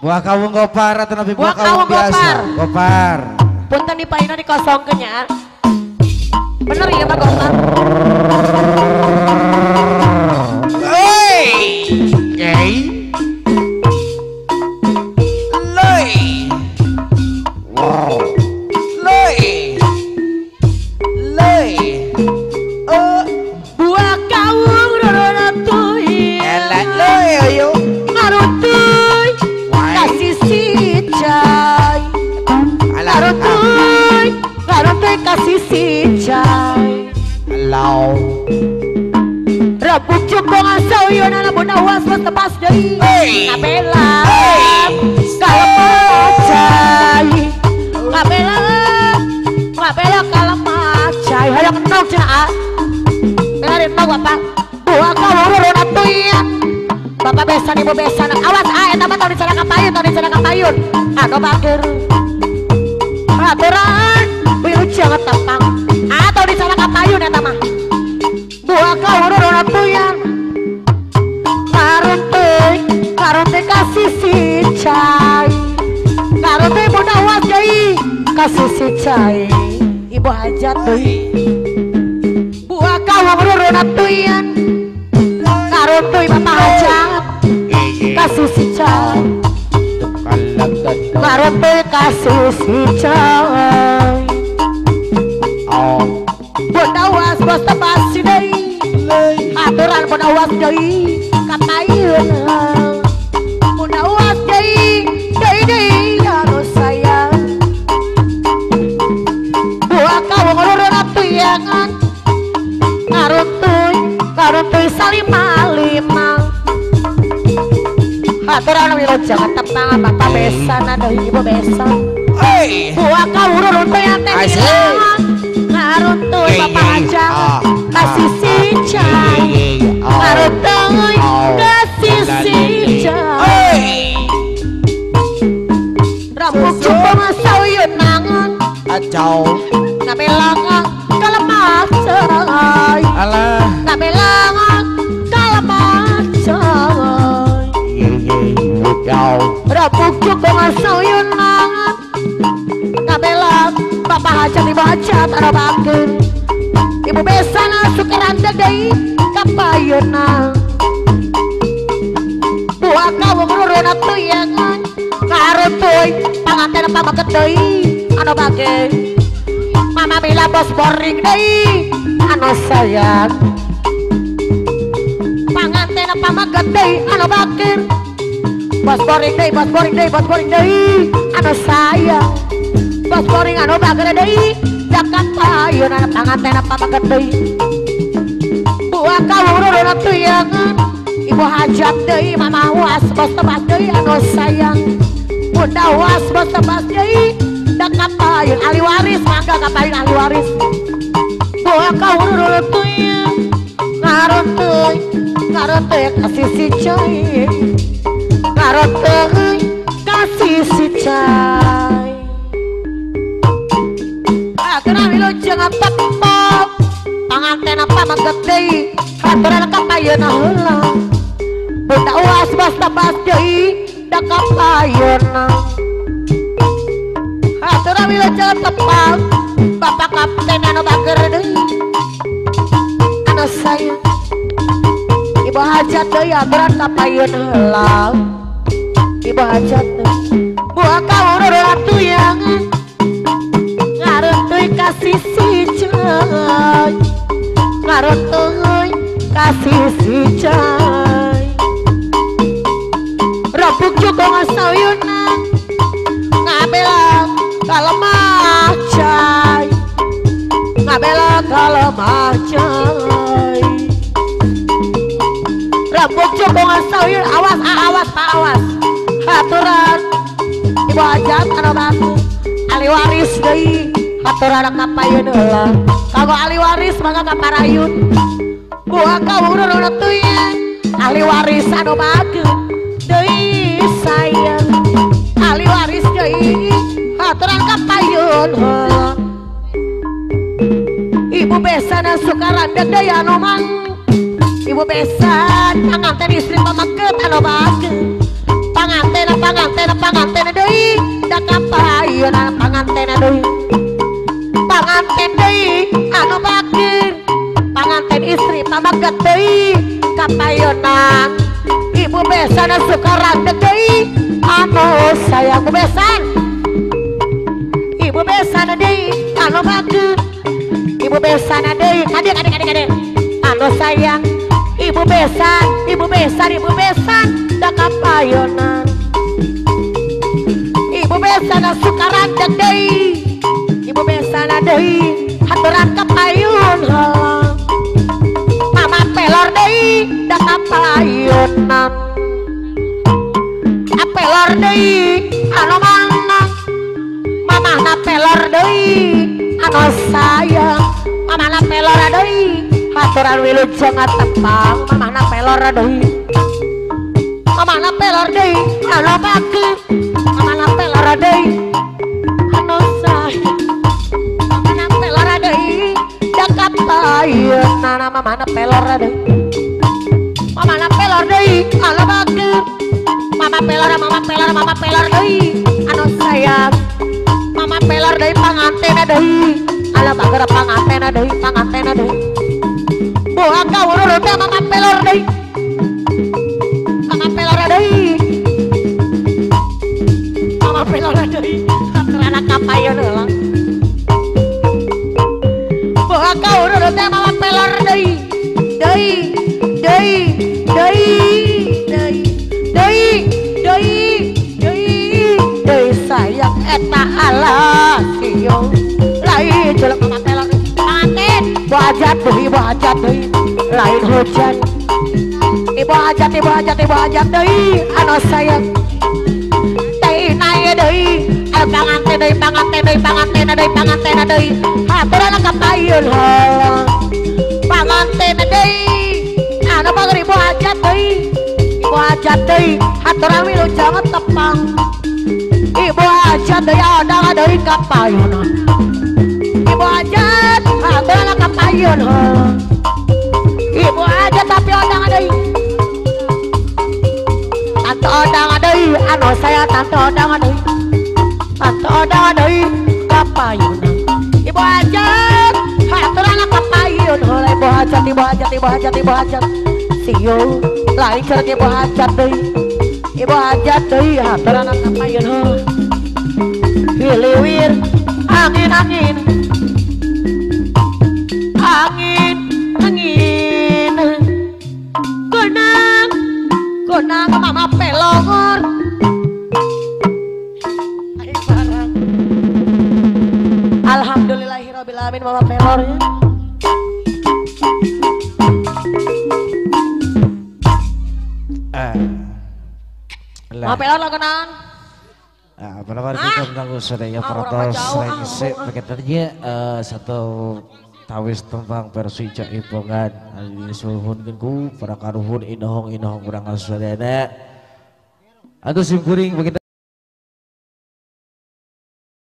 Buah kawung gopar atau nabi buah kawung biasa? Gopar. Punten di payuna dikosongkeun nya. Bener ya Pak Gopar? Hei. Hey. Loi. Wow. Loi. Loi. Buah kawung rorona tuy. Elek loi ayo. Ngarutuy kasih si cai. Ngarutuy, ngarutuy kasih si cai. Lau. Rabuk cukong asau yona lamun awas bos tepas deui. Ngabela. Kalemah cai. Ngabela. Ngabela kalemah cai. Hayang enog cenah ah. Bela enog bapak. Buah kawung rorona tuy. Bapak besan ibu besan. Awas ah eta mah tong dicara kapayun, tong dicara kapayun. Anu bager. Aturan wilujeng tepang. Atau dicara kapayun eta mah. Buah kawung rorona tuyan. Karuntuy, karuntuy kasih si cai. Karuntuy bunda was deui kasih si cai. Ibu hajat deui. Buah kawung rorona tuyan. Karuntuy bapak hajat kasih si cai. Karuntuy kasih si cai. Bunda was bos tebas si deui. Aturan bunda was deui kapayun. Bunda was deui deui deui anu sayang. Buah kawung rorona tuyangan. Karuntuy, karuntuy salima lima. Aturan wilujeng tepang bapak besan deui ibu besan. Buah kawung rorona tuyan teh hilang. Karuntuy bapak hajat kasih si cai. Karuntuy kasih si cai. Rambut cupang sauyun nangan. Acau. Ngabelangan kalemah cai. Alah. Ngabelangan kalemah cai. Rambut cupang sauyun nangan. Ngabelang bapak hajat ibu hajat anu bager. Ibu besan suka randeg deui kapayuna. Buah kawung rorona tuyangan. Karuntuy panganten pamaget deui anu bager. Mama Mila bos boring deui anu sayang. Panganten pamaget deui anu bager. Bos boring deui, bos boring deui, bos boring deui anu sayang. Bos boring anu bager deui jakat payun anu panganten pamaget deui. Buah kawung rorona tuyangan. Ibu hajat deui mama was bos tebas deui anu sayang. Bunda was bos tebas deui dak kapayun ahli waris mangga kapayun ahli waris. Buah kawung rorona tuyan. Karuntuy, karuntuy kasih si cai. Karuntuy kasih si cai. Aturan wilujeng tepang panganten pamaget deui. Aturan kapayun heula. Bunda was bos tebas deui dak kapayun. Aturan wilujeng tepang bapak kapten anu bager deui anu sayang. Ibu hajat deui aturan kapayun heula. Ibu hajat deui. Buah kawung rorona tuyangan. Karuntuy kasih si cai. Karuntuy kasih si cai. Rabuk cukong sauyuna. Ngabelang kalemah cai. Ngabelang kalemah cai. Rabuk cukong sauyuna. Awas awas pak awas. Aturan ibu hajat anu baku. Ahli waris deui aturan kapayun heula. Kanggo ahli waris mangga kaparayun. Buah kawung rorona tuyan. Ahli waris anu bageun deui sayang. Ahli waris deui aturan kapayun heula. Ibu besan suka randeg deui anu mang. Ibu besan panganten istri pamaget anu bageun. Panganten panganten panganten deui da kapayunan panganten deui panganten deui anu bageur panganten istri pameget deui kapayunan ibu besan suka randeg deui anu sayang besan ibu besan deui anu bageur ibu besan deui adik adik adik adik anu sayang ibu besan ibu besan ibu besan da kapayunan ibu besan suka randeg deui ibu besan deui haturan kapayun heula mama pelor deui da kapayunan pelor deui anu mana mamahna pelor deui anu sayang mamahna pelor deui haturan wilujeng tepang mamahna pelor deui mamahna pelor deui anu bageur mamahna pelor deui anu sayang mamahna pelor deui da kapayunan mamahna pelor deui mamahna pelor deui anu bageur mama pelor mama pelor mama pelor deui anu sayang mama pelor deui pangantena deui ala bageur pangantena deui pangantena deui boa kawurul teh mama pelor deui mama pelor deui mama pelor deui haturana kapayun heula boa kawurul teh mama pelor deui deui deui deui deui deui deui deui deui sayang eta ala sio lain jelek mama pelor panganten ibu hajat deui ibu hajat deui lain hujan ibu hajat ibu hajat ibu hajat deui anu sayang teh nae deui anu panganten deui panganten deui panganten deui panganten deui haturana kapayun heula panganten deui anu bageur ibu hajat deui ibu hajat deui haturan wilujeng tepang ibu hajat deui odang deui kapayunan ibu hajat haturan kapayun ibu hajat tapi odang deui tante odang deui anu saya tante odang deui tante odang deui kapayunan ibu hajat haturan kapayun ibu hajat ibu hajat ibu hajat ibu hajat siu lain cerek ibu hajat deui ibu hajat deui haturan kapayun hiliwir angin angin angin angin gonang gonang mama pelongor ai barang alhamdulillahirabbil alamin mama pelor ya. Mama pelor lagu naon? Pada hari kita menanggung sadaya protos rengse paketannya satu tawis tembang versi Jaipongan disuhunkeun ku para karuhun inohong inohong urang sadayana. Atuh simkuring begitu.